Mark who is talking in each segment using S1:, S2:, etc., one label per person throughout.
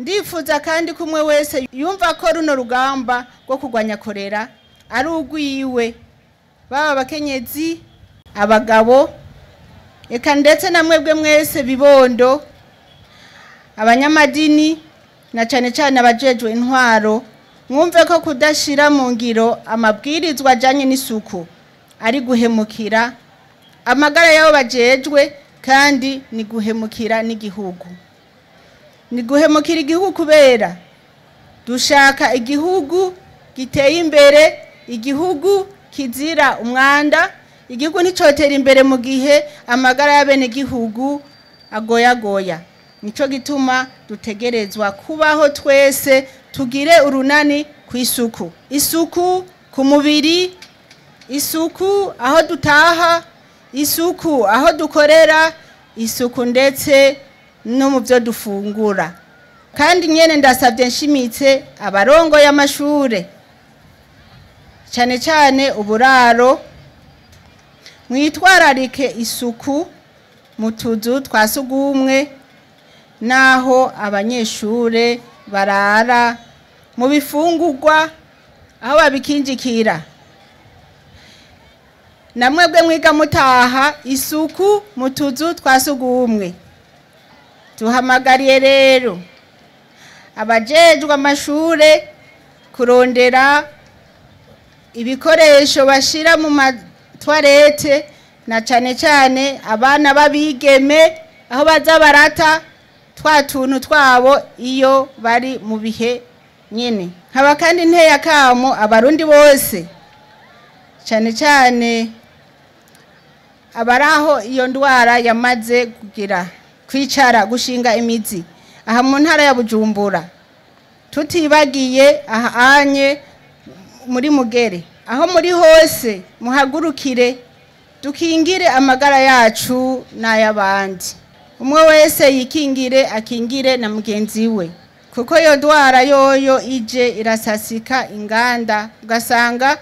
S1: Ndifuza kandi kumwe wese yumva ko runo rugamba rwo kurwanya korera ari urwiwe, baba abakenyezi, abagabo, eka ndetse na mwebwe mwese bibondo, abanyamadini na cane cane abajejwe intwaro, mwumve ko kudashira mu ngiro amabwirizwa ajanye n'isuku ari guhemukira amagara y'abo bajejwe, kandi ni guhemukira n'igihugu. Ni guhemukira igihugu kubera dushaka igihugu giteye imbere, igihugu kizira umwanda. Igihugu nticotera imbere mu gihe amagara y'abenegihugu agoyagoya. Nico gituma dutegerezwa kubaho twese tugire urunani ku isuku. Isuku ku mubiri, isuku aho dutaha, isuku aho dukorera, isuku ndetse no mu byo dufungura. Kandi nyene ndasabye nshimitse abarongo y'amashure, cane cane uburaro, mwitwararike isuku mu tuzu twa sugumwe naho abanyeshure barara, mu bifungurwa aho babikinjikira. Namwebwe mwiga mutaha, isuku mu tuzu twa sugumwe. Tuhamagariye rero abajejwe amashure kurondera ibikoresho bashira mu matwarete, na cane cane abana babigeme aho baza barata twa tuntu twabo iyo bari mu bihe nyene. Haba kandi nteye akamo abarundi bose, cane cane abaraho iyo ndwara yamaze kugira kwicara gushinga imizi aha mu ntara ya Bujumbura, tutibagiye aha anye muri Mugere, aho muri hose muhagurukire dukingire amagara yacu n'ay'abandi. Umwe wese yikingire akingire na mugenzi we, kuko iyo ndwara yoyo ije irasasika inganda, ugasanga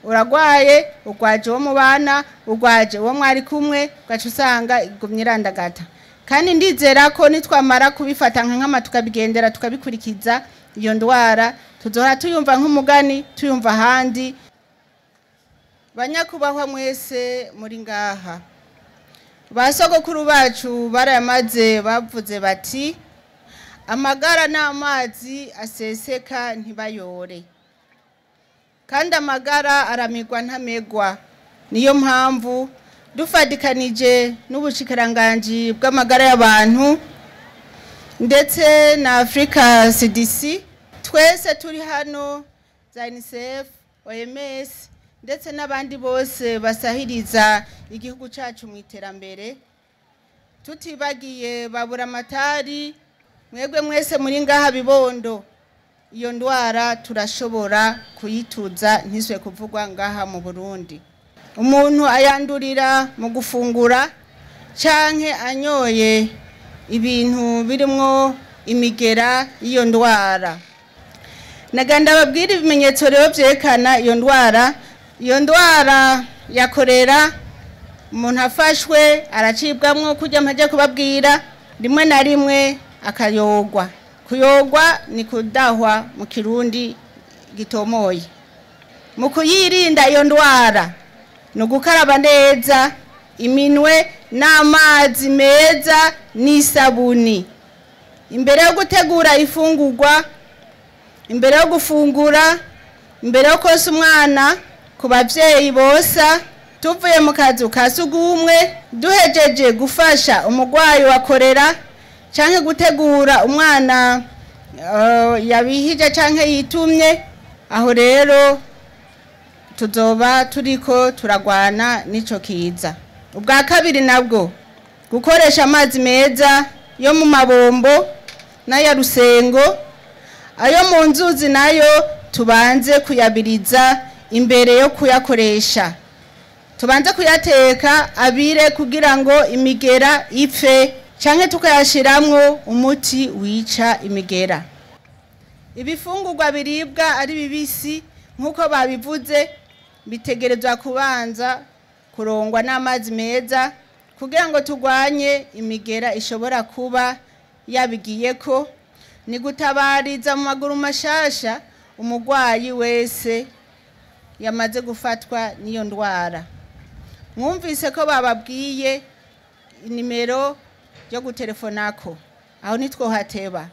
S1: uragwaye, ugwaje uwo mubana, ugwaje uwo mwari kumwe, ugaca usanga igumye irandagata. Kandi ndizera ko nitwamara kubifata nka nkama tukabigendera tukabikurikiza, iyo ndwara tuzohora tuyumva nk'umugani, tuyumva ahandi. Banyakubahwa mwese muri ngaha, ba sogokuru bacu barayamaze bavuze bati amagara n'amazi aseseka ntibayore, kandi amagara aramigwa ntamegwa. Niyo mpamvu dufadikanije n'ubushikiranganji bw'amagara y'abantu ndetse na Africa CDC, twese turi hano, za UNICEF, OMS ndetse n'abandi bose basahiriza igihugu cacu mu iterambere, tutibagiye babura amatari, mwebwe mwese muri ngaha bibondo, iyo ndwara turashobora kuyituza ntiswe kuvugwa ngaha mu Burundi. Umuntu ayandurira mu gufungura canke anyoye ibintu birimwo imigera y'iyo ndwara. Naganda babwira ibimenyetso rero vyerekana iyo ndwara. Iyo ndwara ya korera, umuntu afashwe aracibwamwo kurya mpaje kubabwira, rimwe na rimwe akayogwa. Kuyogwa ni kudahwa mu Kirundi gitomoye. Mu kuyirinda iyo ndwara ni ugukaraba neza iminwe n'amazi meza n'isabuni. Imbere yo gutegura ifungurwa, imbere yo gufungura, imbere yo konsa umwana, ku bavyeyi bosa, tuvuye mu kazu ka sugumwe, duhejeje gufasha umugwayi wa korera canke gutegura umwana yabihije canke yitumye, aho rero tuzoba turiko turagwana n'ico kiza. Ubwa kabiri nabwo, gukoresha amazi meza yo mu mabombo n'aya rusengo, ayo mu nzuzi nayo tubanze kuyabiriza imbere yo kuyakoresha. Tubanze kuyateka abire kugira ngo imigera ipfe, canke tukayashiramwo umuti wica imigera. Ibifungurwa biribwa ari bibisi nkuko babivuze bitegerezwa kubanza kurongwa n'amazi meza kugira ngo turwanye imigera ishobora kuba yabigiyeko. Ni gutabariza mu maguru mashasha umurwayi wese yamaze gufatwa n'iyo ndwara. Mwumvise ko bababwiye inimero yo gutelefonako, aho nitwohateba.